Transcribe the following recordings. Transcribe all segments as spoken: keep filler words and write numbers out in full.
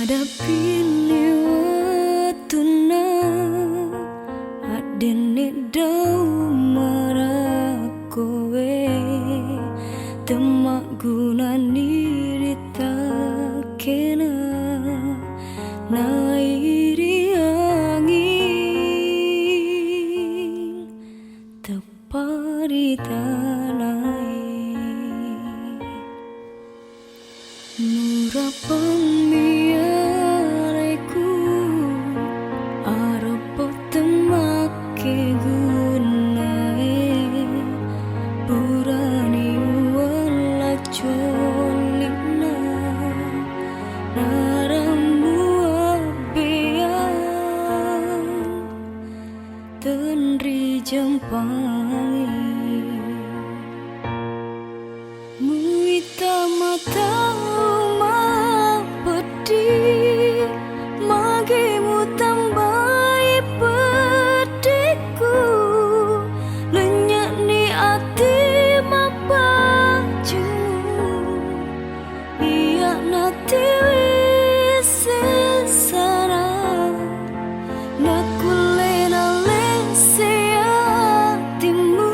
Dapi'ni wettunna addenne' daung marakkoe, temmagunani ritakkena nairi anging teppa ri tanae. Murapammi aleku, aroppo temmakkegunnae, purani uwalla colli'na, narammu abbeang tenri jampangi. Muitta matau mappeddi, magi mutambai peddikku, lenynye'ni ati mappaccingngu, iya natiwi sessana. Nakkulle nalessei atimmu,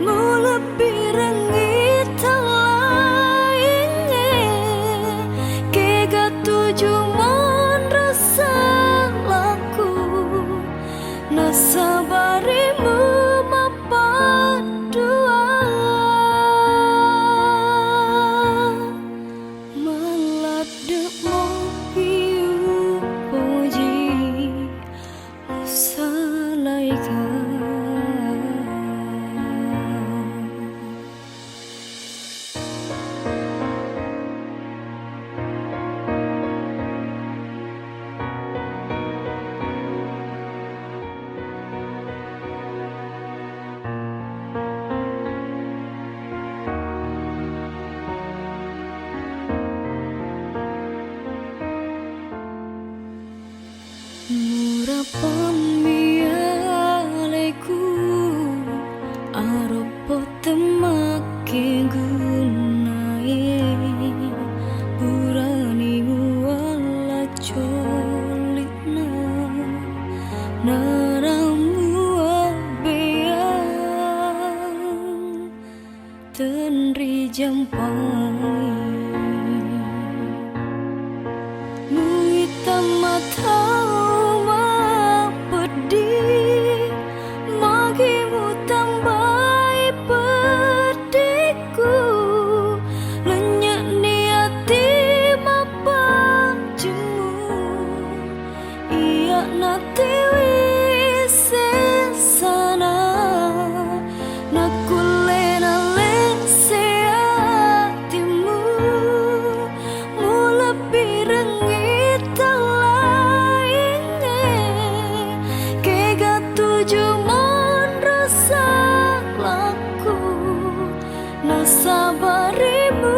mulebbirengngi tallaingnge, kega tuju monro salakku, nasabarimu mappaddua. Malladde' mopi upoji, usalaika. Murapammi aleku, aroppo temmakkegunnae, purani uwalla colli'na, narammu abbeang tenri jampangi. Muitta matau mappeddi, magi mutambai peddikku, lenynye'ni ati mappaccingngu. Iya natiwi sessana, nakkulle nalessei atimmu, mulebbirengngi tallaingnge, kega tuju monro salakku, nasabarimu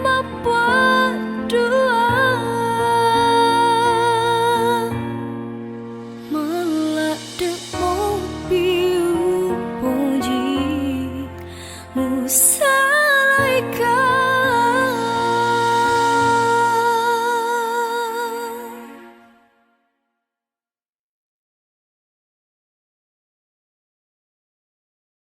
mappaddua. Malladde' mopi upoji, musalaika.